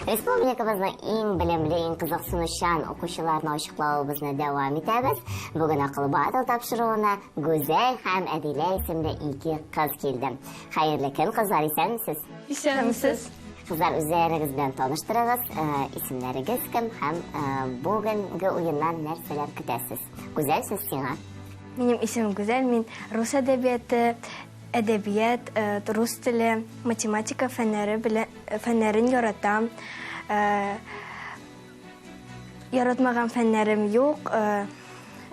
Республикабызның иң белемле, иң кызыксынучан укучыларны ачыклавыбызны дәвам итәбез. Бүген Акыл Батл тапшыруына Гүзәл һәм Әдилә исемле ике кыз килде. Хәерле көн, кызлар, исәнмесез? Исәнмесез. Кызлар, үзләрегез белән таныштырыгыз, э, исемнәрегез кем һәм э, бүгенге уеннан нәрсәләр көтәсез? Гүзәл, сүз сиңа. Минем исемем Гүзәл, мин рус әдәбияты, әдәбият, э, рус теле, математика фәннәре белән фәннәрен яратам. Э, яратмаган фәннәрем юк. Э,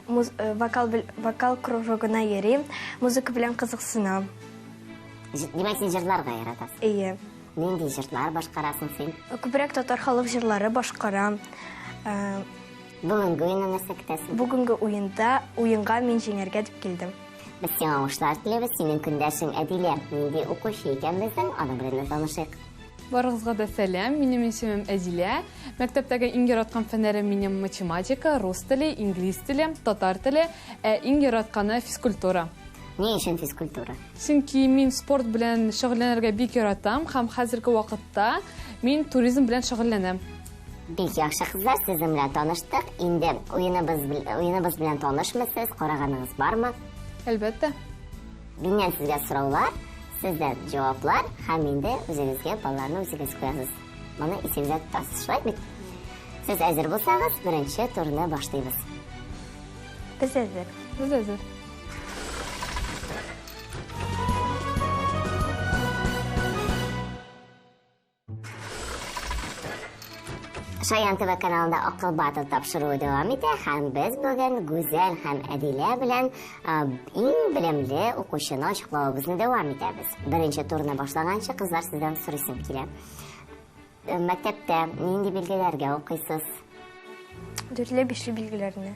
муз, э, вокал, вокал кружогына йөрим, музыка белән кызыксынам. Димәк, син җырларга яратасың? Әйе. Нинди җырлар башкарасың син? Күбрәк татар халык җырлары башкарам. Бүгенге уенда нәрсә көтәсең? Бүгенге уенда уенга мин җиңәргә дип килдем. Без сиңа уңышлар телибез. Синең көндәшең Әдилә нинди укучы икән безнең, аның белән дә танышыйк. Барыгызга да сәлам, минем исемем Әдилә. Мәктәптәге иң яраткан фәннәрем минем математика, рус теле, инглиз теле, татар теле, ә иң яратканы физкультура. Ни өчен физкультура? Чөнки мин спорт белән шөгыльләнергә бик яратам һәм хәзерге вакытта мин туризм белән шөгыльләнәм. Бик яхшы, кызлар, сезнең белән таныштык. Инде уеныбыз, уеныбыз белән танышмы сез, караганыгыз бармы? Әлбәттә. Миннән сезгә сораулар, сездән җаваплар һәм инде үзегезгә балларны үзегез куясыз. Моны исегездә тотасыз, шулай бит? Сез әзер булсагыз, беренче турны башлыйбыз. Без әзер. Без әзер. Шаян ТВ каналында Акыл Батл тапшыруы дәвам итә һәм без бүген Гүзәл һәм Әдилә белән иң белемле укучыны ачыклавыбызны дәвам итәбез. Беренче турны башлаганчы, кызлар, сездән сорыйсым килә. Мәктәптә нинди билгеләргә укыйсыз? Дүртле, бишле билгеләрне.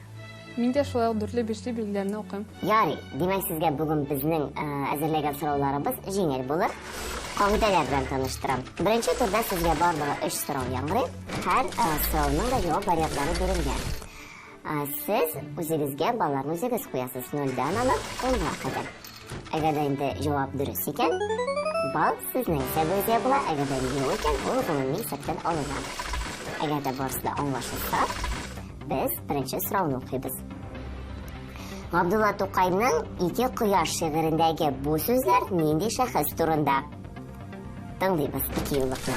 Мин дә шулай ук дүртле, бишле билгеләрне укыйм. Ярый, димәк, сезгә бүген безнең э, әзерләгән сорауларыбыз җиңел булыр. Кагыйдәләр белән таныштырам. Беренче турда сезгә барлыгы өч сорау яңгырый. Һәр э, сорауның да җавап вариантлары бирелгән. Э, сез үзегезгә балларны үзегез куясыз. Нольдән алып унга кадәр. Әгәр дә инде җавап дөрес икән, балл сезнең исәбегезгә була, әгәр дә юк икән, ул гомуми исәптән алына. Әгәр дә барысы да аңлашылса, без беренче сорауны укыйбыз. Габдулла Тукайның Ике кояш шигырендәге бу сүзләр нинди шәхес турында? Тыңлыйбыз ике юллыкны.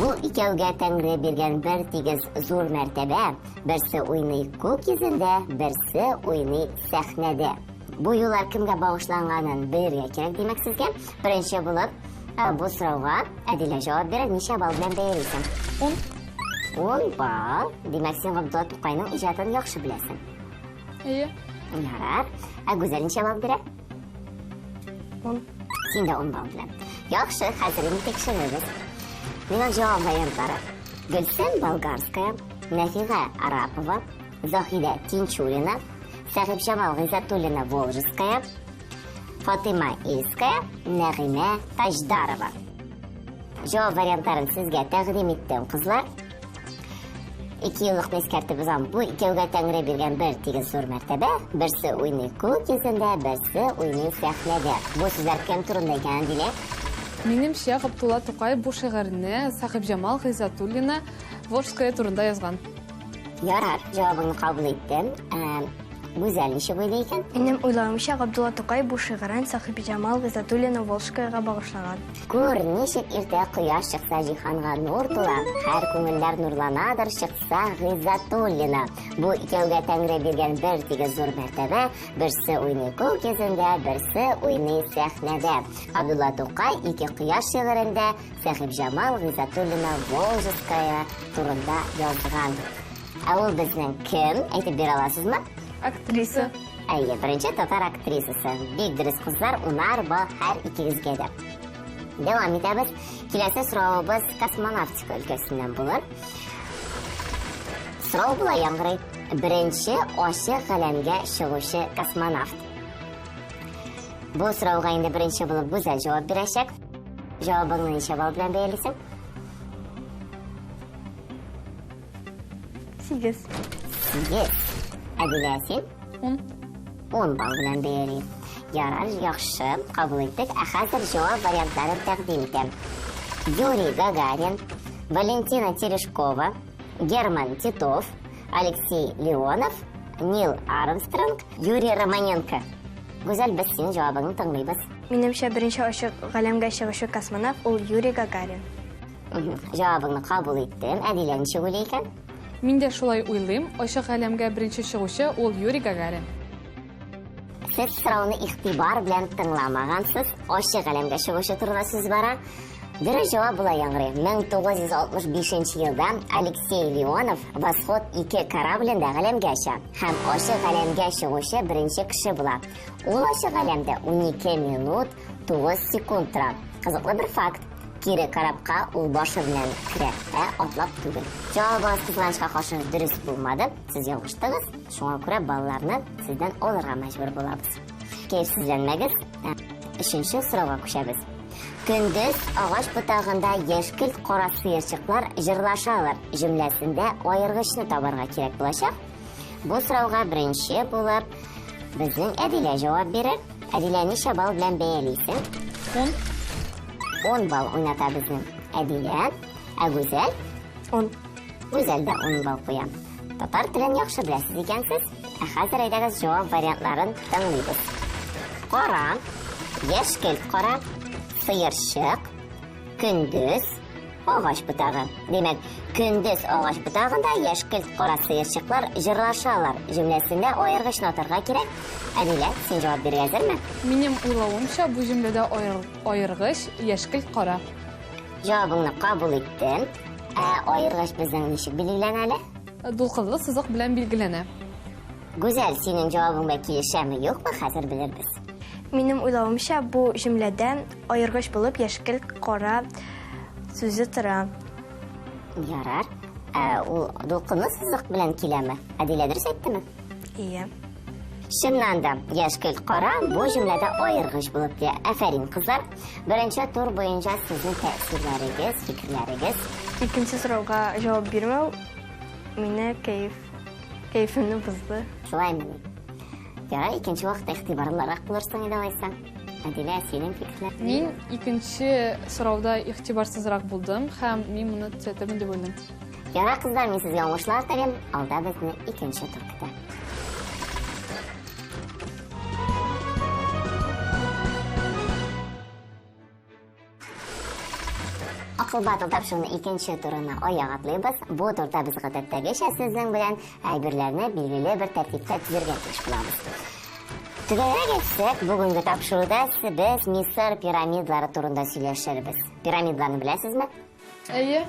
Бу икәүгә Тәңре биргән бер тигез зур мәртәбә, берсе уйный күк йөзендә, берсе уйный сәхнәдә. Бу юллар кемгә багышланганын белергә кирәк, димәк сезгә. Беренче булып, э, бу сорауга Әдилә җавап бирә. Ничә балл белән бәялисең? 10. 10 балл. Димәк, син Габдулла Тукайның иҗатын яхшы беләсең. Әйе. Ярар. Ә Гүзәл ничә балл бирә? 10. Син дә 10 балл белән. Яхшы, хәзер инде тикшерәбез. Миңа җавап вариантлары. Гөлсем Болгарская, Нәфига Арапова, Заһидә Тинчурина, Сәхибҗамал Гыйззәтуллина Волжская, Фатыйма Ильская, Нәгыймә Таҗдарова. Җавап вариантларын сезгә тәкъдим иттем, кызлар. Ике еллыкны искәртеп узам. Бу икәүгә Тәңре биргән бер тигез зур мәртәбә. Берсе уйный күк йөзендә, берсе уйный сәхнәдә. Бу сүзләр кем турында икән, Әдилә? Минемчә, Габдулла Тукай бу шигырьне Сәхибҗамал Гыйззәтуллина Волжская турында язган. Ярар, җавабыңны кабул иттем. Ә, Гүзәл ничек уйлый икән? Минем уйлавымча, Габдулла Тукай бу шигырен Сәхибҗамал Гыйззәтуллина Волжскаяга багышлаган. Күр, ничек иртә кояш чыкса җиһанга нур тула, һәр күңелләр нурланадыр чыкса Гыйззәтуллина. Бу икәүгә Тәңре биргән бер тигез зур мәртәбә, берсе уйный күк йөзендә, берсе уйный сәхнәдә. Габдулла Тукай Ике кояш шигырендә Сәхибҗамал Гыйззәтуллина Волжская турында язган. Ә ул безнең кем? Әйтеп бирә аласызмы? Актриса. Әйе, беренче татар актрисасы. Бик дөрес, кызлар, унар балл һәр икегезгә дә. Дәвам итәбез. Киләсе соравыбыз космонавтика өлкәсеннән булыр. Сорау болай яңгырый. Беренче ачык галәмгә чыгучы космонавт. Бу сорауга инде беренче булып Гүзәл җавап бирәчәк. Җавабыңны ничә балл белән бәялисең? 8. 8. Әдилә, син? 10. 10 балл белән бәяли. Ярар, яхшы, кабул иттек. Ә хәзер җавап вариантларын тәкъдим итәм. Юрий Гагарин, Валентина Терешкова, Герман Титов, Алексей Леонов, Нил Армстронг, Юрий Романенко. Гүзәл, без синең җавабыңны тыңлыйбыз. Минемчә, беренче ачык галәмгә чыгучы космонавт ул Юрий Гагарин. Җавабыңны кабул иттем. Әдилә ничек уйлый икән? Мин дә шулай уйлыйм, ачык галәмгә беренче чыгучы ул Юрий Гагарин. Сез сорауны игътибар белән тыңламагансыз. Ачык галәмгә чыгучы турында сүз бара. Дөрес җавап болай яңгырый. 1965 елда Алексей Леонов Восход 2 кораблендә галәмгә оча һәм ачык галәмгә чыгучы беренче кеше була. Ул ачык галәмдә 12 минут 9 секунд тора. Кызыклы бер факт. Кире корабка ул башы белән керә, ә атлап түгел. Җавабыгыз кызганычка каршы дөрес булмады. Сез ялгыштыгыз. Шуңа күрә балларны сездән алырга мәҗбүр булабыз. Кәефсезләнмәгез. Өченче сорауга күчәбез. Көндез агач ботагында яшькелт кара сыерчыклар җырлашалар. Җөмләсендә аергычны табарга кирәк булачак. Бу сорауга беренче булып безнең Әдилә җавап бирер. Әдилә, ничә балл белән бәялисең? 10. 10 балл уйната безнең Әдилә. Ә Гүзәл? 10. Гүзәл дә 10 балл куя. Татар телен яхшы беләсез икәнсез. Ә хәзер әйдәгез җавап вариантларын тыңлыйбыз. Кара, яшькелт кара, сыерчык, көндез, агач ботагы. Димәк, көндез агач ботагында яшькелт кара сыерчыклар җырлашалар. Җөмләсендә аергычны атарга кирәк. Әдилә, син җавап бирергә әзерме? Минем уйлавымча, бу җөмләдә аергыч яшькелт кара. Җавабыңны кабул иттем. Ә аергыч безнең ничек билгеләнә әле? Дулкынлы сызык белән билгеләнә. Гүзәл, синең җавабың белән килешәме, юкмы, хәзер белербез. Минем уйлавымча, бу җөмләдә аергыч булып яшькелт кара сүзе тора. Ярар. Ә ул дулкынлы сызык белән киләме? Әдилә дөрес әйттеме? Ие. Чыннан да, яшькелт кара бу җөмләдә аергыч булып килә. Афәрин, кызлар. Беренче тур буенча сезнең тәэсирләрегез, фикерләрегез. Икенче сорауга җавап бирмәү мине кәеф кәефемне бозды. Шулаймыни? Ярар, икенче вакытта игътибарлырак булырсың инде алайса. Әдилә, синең фикерләр? Мин икенче сорауда игътибарсызрак булдым һәм мин моны төзәтермен дип уйлыйм. Ярар, кызлар, мин сезгә уңышлар телим. Алда безне икенче тур көтә. Акыл батыл тапшыруның икенче турына аяк атлыйбыз. Бу турда без гадәттәгечә сезнең белән әйберләрне билгеле бер тәртиптә төзергә тиеш булабыз. Төгәлрәк әйтсәк, бүгенге тапшыруда без Мисыр пирамидалары турында сөйләшербез. Пирамидаларны беләсезме? Әйе.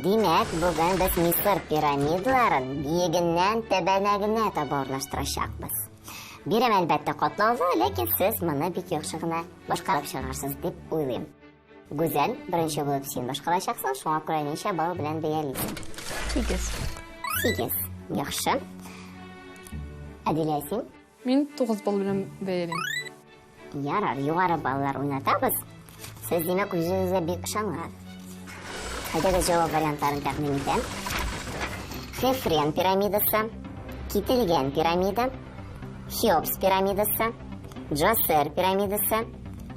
Димәк, бүген без Мисыр пирамидаларын биегеннән тәбәнәгенә таба урнаштырачакбыз. Бирем, әлбәттә, катлаулы, ләкин сез моны бик яхшы гына башкарып чыгарсыз дип уйлыйм. Гүзәл, беренче булып син башкарачаксың, шуңа күрә ничә балл белән бәялисең? 8. 8. Яхшы. Әдилә, син? Мин 9 балл белән бәялим. Ярар, югары баллар уйнатабыз. Сез, димәк, үзегезгә бик ышанган. Әйдәгез җавап вариантларын тәкъдим итәм. Хефрен пирамидасы, кителгән пирамида, Хеопс пирамидасы, Джосер пирамидасы,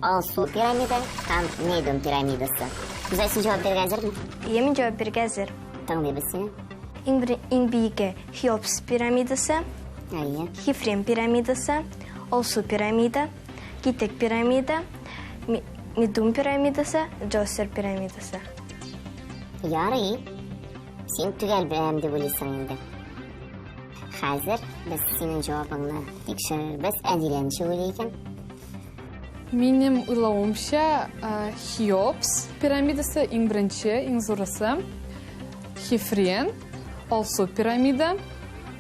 Алсу пирамида һәм Мейдум пирамидасы. Гүзәл, син җавап бирергә әзерме? Әйе, мин җавап бирергә әзер. Тыңлыйбыз сине. Иң бер, иң биеге Хеопс пирамидасы, Әйе. Хефрен пирамидасы, Алсу пирамида, Китек пирамида, Медум пирамидасы, Джосер пирамидасы. Ярый. Син төгәл беләм дип уйлыйсың инде. Хәзер без синең җавабыңны тикшерербез. Әдилә ничек уйлый икән? Минем уйлавымча, Хеопс пирамидасы иң беренче, иң зурысы. Хефрен, Алсу пирамида,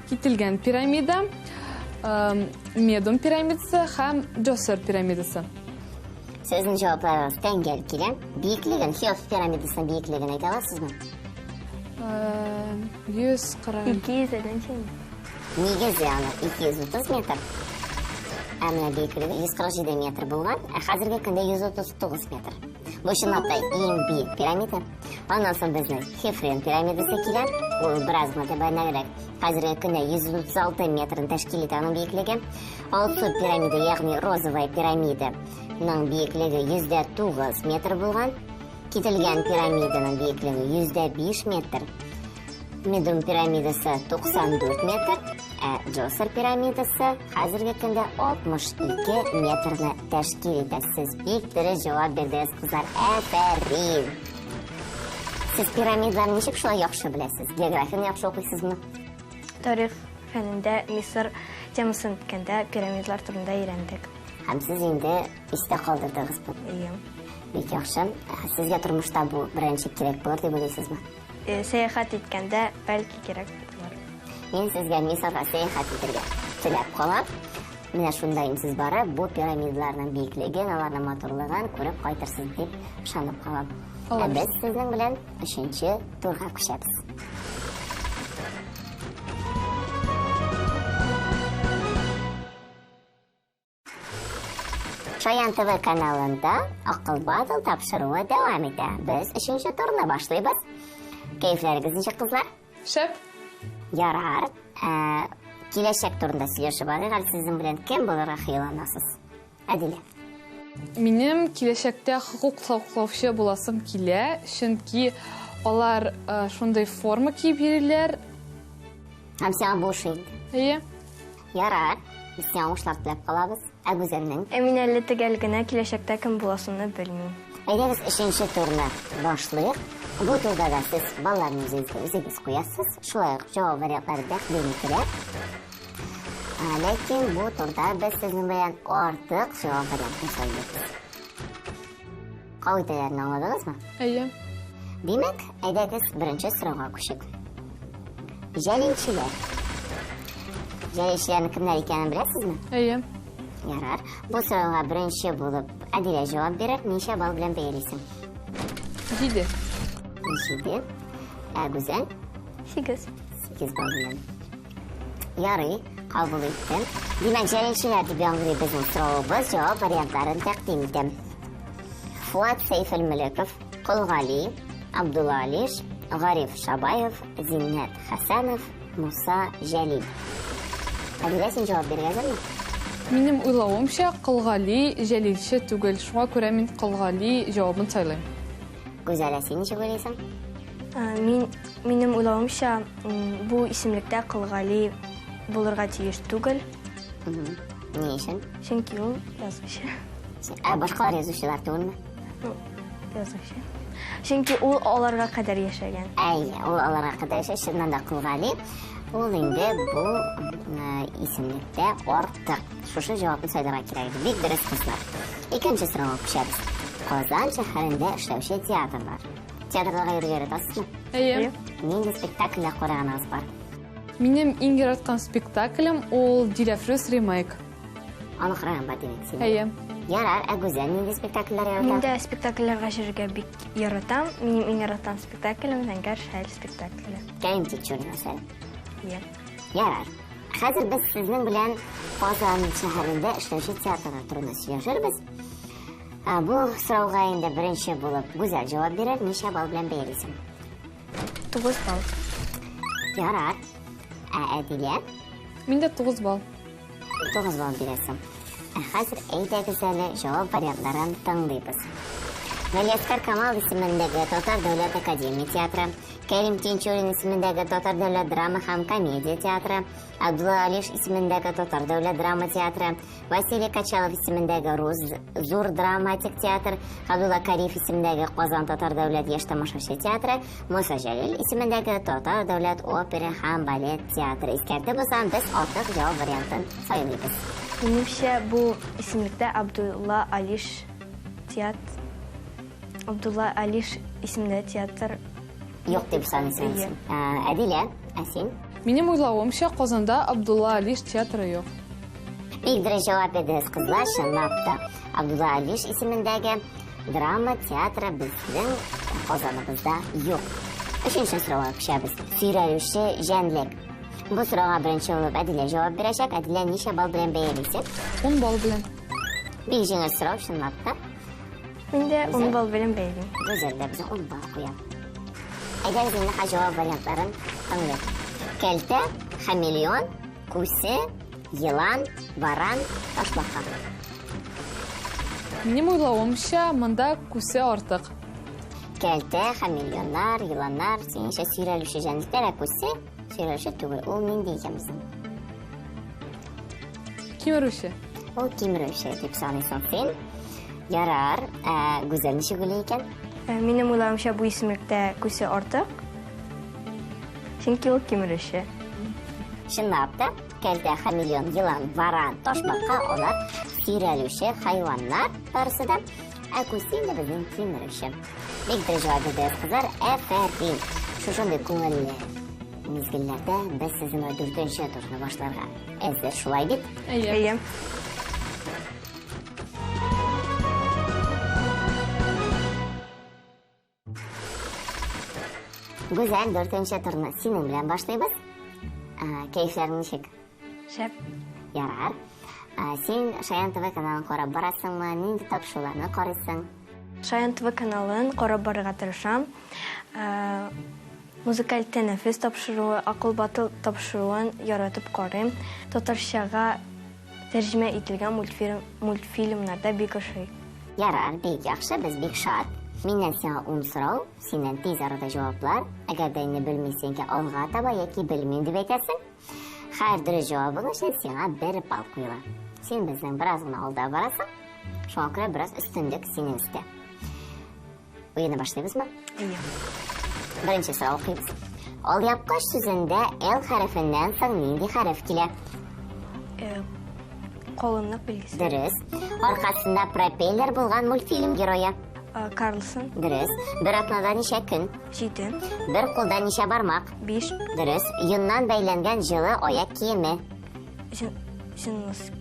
Кителгән пирамида, Медум пирамидасы һәм Джосер пирамидасы. Сезнең җавапларыгыз тәңгәл килә. Биеклеген, Хеопс пирамидасының биеклеген әйтә аласызмы? 140. 200 Нигезе аның 230 метр. Ә менә биеклеге 147 метр булган, ә хәзерге көндә 139 метр. Бу чынлап та иң биек пирамида. Аннан соң безнең Хефрен пирамидасы килә. Ул бераз гына түбәнрәк. Хәзерге көндә 136 метрны тәшкил итә аның биеклеге. Алсу пирамида, ягъни розовая пирамида, ның биеклеге 109 метр булган. Кителгән пирамиданың биеклеге 105 метр. Медум пирамидасы 94 метр, ә Джосер пирамидасы хәзерге көндә 62 метрны тәшкил итә. Сез бик дөрес җавап бирдегез, кызлар. Афәрин! Сез пирамидаларны ничек шулай яхшы беләсез? Географияне яхшы укыйсызмы? Тарих фәнендә Мисыр темасын үткәндә пирамидалар турында өйрәндек. Һәм сез инде истә калдырдыгыз бу. Әйе. Бик яхшы. Сезгә тормышта бу беренче кирәк булыр дип уйлыйсызмы? Сәяхәт иткәндә бәлки кирәк булыр. Мин сезгә Мисырга сәяхәт итәргә теләп калам. Менә шунда инде сез барып, бу пирамидаларның биеклеген, аларның матурлыгын күреп кайтырсыз дип ышанып калам. Ә без сезнең белән өченче турга күчәбез. Шаян ТВ каналында Акыл Батл тапшыруы дәвам итә. Без өченче турны башлыйбыз. Кәефләрегез ничек, кызлар? Шәп. Ярар. Ә, киләчәк турында сөйләшеп алыйк. Әле сезнең белән кем булырга хыялланасыз? Әдилә. Минем киләчәктә хокук саклаучы буласым килә, чөнки алар шундый форма киеп йөриләр. Һәм сиңа бу ошый инде. Әйе. Ярар. Без сиңа уңышлар теләп калабыз. Ә Гүзәлнең? Ә мин әле төгәл генә киләчәктә кем буласымны белмим. Әйдәгез өченче турны башлыйк. Бу турда да сез балларны үзегезгә үзегез куясыз. Шулай ук җавап вариантлары тәкъдим ителә. Ләкин бу турда без сезнең белән артык җавап вариантын сайлыйбыз. Кагыйдәләрне аңладыгызмы? Әйе. Димәк, әйдәгез беренче сорауга күчик. Җәлилчеләр. Җәлилчеләрнең кемнәр икәнен беләсезме? Әйе. Ярар. Бу сорауга беренче булып Әдилә җавап бирер. Ничә балл белән бәялисең? 7. 7. Ә Гүзәл? 8. 8 балл белән. Ярый, кабул иттем. Димәк, җәлилчеләр дип яңгырый безнең соравыбыз, җавап вариантларын тәкъдим итәм. Фуат Сәйфелмөлеков, Кол Гали, Абдулла Алиш, Гариф Шабаев, Зиннәт Хәсәнов, Муса Җәлил. Әдилә, син җавап бирергә әзерме? Минем уйлавымча, Кол Гали җәлилче түгел, шуңа күрә мин Кол Гали җавабын сайлыйм. Гүзәл, ә син ничек уйлыйсың? Мин, минем уйлавымча, бу исемлектә Кол Гали булырга тиеш түгел. Ни өчен? Чөнки ул язучы. Ә башкалар язучылар түгелме? Ну, язучы. Чөнки ул аларга кадәр яшәгән. Әйе, ул аларга кадәр яшәгән. Чыннан да Кол Гали ул инде бу исемлектә артык. Шушы җавапны сайларга кирәк иде. Бик дөрес, кызлар. Икенче сорауга күчәбез. Казан шәһәрендә эшләүче театрлар. Театрларга йөрергә яратасызмы? Әйе. Нинди спектакльләр караганыгыз бар? Минем иң яраткан спектаклем ул Диләфрүз ремейк. Аны караган бар, димәк, син. Әйе. Ярар, ә Гүзәл нинди спектакльләр ярата? Мин дә спектакльләргә йөрергә бик яратам. Минем иң яраткан спектаклем Зәңгәр шәл спектакле. Кәрим Тинчурин әсәре. Әйе. Ярар. Хәзер без сезнең белән Казан шәһәрендә эшләүче театрлар турында сөйләшербез. Бу сорауга инде беренче булып Гүзәл җавап бирер. Ничә балл белән бәялисең? 9 балл. Ярар. Ә Әдилә? Мин дә 9 балл. 9 балл бирәсең. Ә хәзер әйдәгез әле җавап вариантларын тыңлыйбыз. Галиәсгар Камал исемендәге Татар дәүләт академия театры, Кәрим Тинчурин исемендәге Татар дәүләт драма һәм комедия театры, Абдулла Алиш исемендәге Татар дәүләт драма театры, Василий Качалов исемендәге Рус зур драматик театр, Габдулла Кариев исемендәге Казан татар дәүләт яшь тамашачы театры, Муса Җәлил исемендәге Татар дәүләт опера һәм балет театры. Искәртеп узам, без артык җавап вариантын сайлыйбыз. Минемчә, бу исемлектә Абдулла Алиш теат Абдулла Алиш исемле театр юк дип саныйсың. Әйе. Әдилә, ә син? Минем уйлавымча, Казанда Абдулла Алиш театры юк. Бик дөрес җавап бирдегез, кызлар, чынлап та. Абдулла Алиш исемендәге драма театры безнең Казаныбызда юк. Өченче сорауга күчәбез. Сөйрәлүче җәнлек. Бу сорауга беренче булып Әдилә җавап бирәчәк. Әдилә, ничә балл белән бәялисең? 10 балл белән. Бик җиңел сорау, чынлап та. Мин дә 10 балл белән бәялим. Гүзәл дә безнең 10 балл куя. Әйдәгез инде хәзер җавап вариантларын тыңлыйк. Кәлтә, хамелеон, күсе, елан, варан, ташбака. Минем уйлавымча, монда күсе артык. Кәлтә, хамелеоннар, еланнар, синеңчә сөйрәлүче җәнлекләр, ә күсе сөйрәлүче түгел. Ул нинди икән безнең? Кимерүче. Ул кимерүче дип саныйсың син. Ярар, ә Гүзәл ничек уйлый икән? Э, минем уйлавымча, бу исемлектә күсе артык. Чөнки ул кимерүче. Чынлап та, кәлтә, хамелеон, елан, варан, ташбака алар сөйрәлүче хайваннар барысы да. Ә күсе инде безнең кимерүче. Бик дөрес җавап бирдегез, кызлар. Әфәрин! Шушындый күңелле мизгелләрдә без сезнең белән дүртенче турны башларга әзер, шулай бит? Әйе. Әйе. Гүзәл, дүртенче турны синең белән башлыйбыз. Кәефләрең ничек? Шәп. Ярар. Син Шаян ТВ каналын карап барасыңмы? Нинди тапшыруларны карыйсың? Шаян ТВ каналын карап барырга тырышам. Музыкаль тәнәфес тапшыруы, Акыл батыл тапшыруын яратып карыйм. Татарчага тәрҗемә ителгән мультфильмнар да бик ошый. Ярар, бик яхшы, без бик шат. Миннән сиңа ун сорау, синнән тиз арада җаваплар. Әгәр дә инде белмисең икән, алга таба яки белмим дип әйтәсең. Һәр дөрес җавабың өчен сиңа бер балл куела. Син безнең бераз гына алда барасың, шуңа күрә бераз өстенлек синең өстә. Уенны башлыйбызмы? Әйе. Беренче сорау укыйбыз. Алъяпкыч сүзендә Л хәрефеннән соң нинди хәреф килә? Э, калынлык билгесе. Дөрес. Аркасында пропеллер булган мультфильм герое. Э, Карлсон. Дөрес. Бер атнада ничә көн? Җиде. Бер кулда ничә бармак? Биш. Дөрес. Йоннан бәйләнгән җылы аяк киеме. Җынос.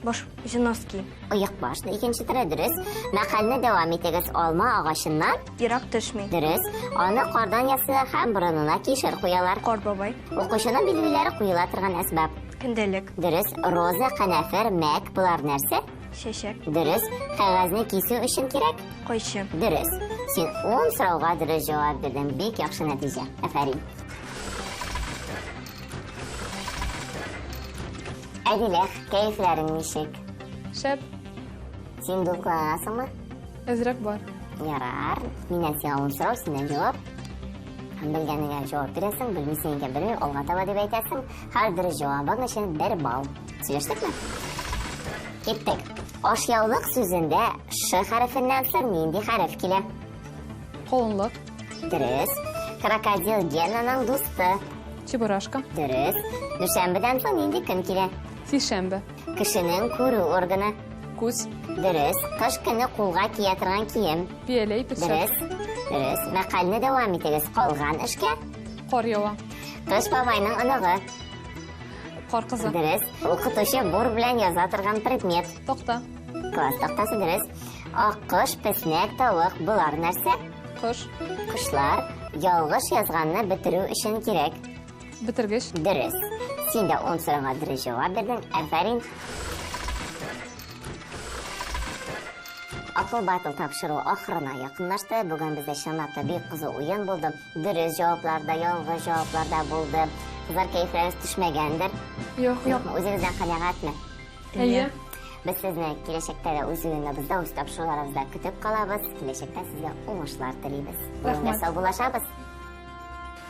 Баш Җыноски. Оекбаш, икенче төре дөрес. Мәкальне дәвам итегез. Алма агачыннан ерак төшми. Дөрес. Аны кардан ясыйлар һәм борынына кишер куялар. Кар бабай. Укучының билгеләре куела торган әсбап. Көндәлек. Дөрес. Роза, канәфер, мәк болар нәрсә? Чәчәк. Дөрес. Кәгазьне кисү өчен кирәк? Кайчы. Дөрес. Син 10 сорауга дөрес җавап бирдең. Бик яхшы нәтиҗә. Афәрин. Әдилә, кәефләрең ничек? Шәп. Син дулкынланасыңмы? Әзрәк бар. Ярар. Миннән сиңа ун сорау, синнән җавап. Һәм белгәнеңә җавап бирәсең, белмисең икән белмим, алга таба дип әйтәсең. Һәр дөрес җавабың өчен бер балл. Сөйләштекме? Киттек. Ашъяулык сүзендә ш хәрефеннән соң нинди хәреф килә? Калынлык. Дөрес. Крокодил Генаның дусты. Чебурашка. Дөрес. Дүшәмбедән соң нинди көн килә? Сишәмбе. Кешенең күрү органы. Күз. Дөрес. Кыш көне кулга кия торган кием. Бияләй, перчатка. Дөрес. Дөрес. Мәкальне дәвам итегез. Калган эшкә. Кар ява. Кыш бабайның оныгы. Кар кызы. Дөрес. Укытучы бур белән яза торган предмет. Такта. Класс тактасы дөрес. Аккош, песнәк, тавык болар нәрсә? Кош. Кошлар. Ялгыш язганны бетерү өчен кирәк. Бетергеч. Дөрес. Син дә ун сорауга дөрес җавап бирдең. Афәрин. Акыл батыл тапшыру ахырына якынлашты. Бүген бездә чынлап та бик кызу уен булды. Дөрес җаваплар да, ялгыш җаваплар да булды. Кызлар кәефләрегез төшмәгәндер. Юк. Юкмы? Үзегездән канәгатьме? Әйе. Без сезне киләчәктә дә үз уеныбызда, үз тапшыруларыбызда көтеп калабыз. Киләчәктә сезгә уңышлар телибез. Бүгенгә Рәхмәт. саубуллашабыз.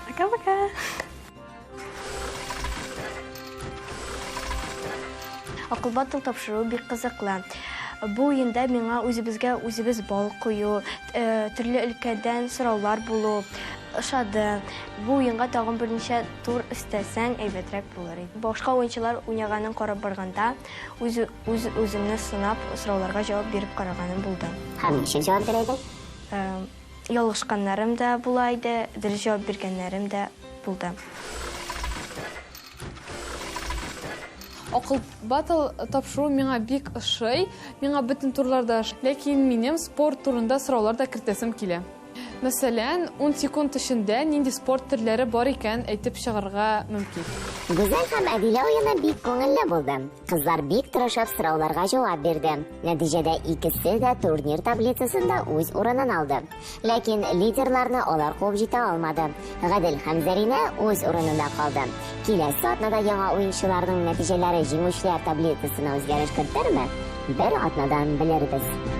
Пока-пока. Акыл батыл тапшыруы бик кызыклы. Бу уенда миңа үзебезгә үзебез бал кую, э, төрле өлкәдән сораулар булу ошады. Бу уенга тагын берничә тур өстәсәң, әйбәтрәк булыр иде. Башка уенчылар уйнаганын карап барганда, үз үз үземне сынап, сорауларга җавап биреп караганым булды. Һәм ничек җавап бирә идең? Э, ялгышканнарым да була иде, дөрес җавап биргәннәрем дә булды. Акыл батл тапшыру миңа бик ошый. Миңа бөтен турлар да ошый. Ләкин минем спорт турында сораулар да кертәсем килә. Мәсәлән, ун секунд эчендә нинди спорт төрләре бар икәнен әйтеп чыгарга мөмкин. Гүзәл һәм Әдилә уены бик күңелле булды. Кызлар бик тырышып сорауларга җавап бирде. Нәтиҗәдә икесе дә турнир таблицасында үз урынын алды. Ләкин лидерларны алар куып җитә алмады. Гадел һәм Зәринә үз урынында калды. Киләсе атнада яңа уенчыларның нәтиҗәләре җиңүчеләр таблицасына үзгәреш кертерме? Бер атнадан белербез.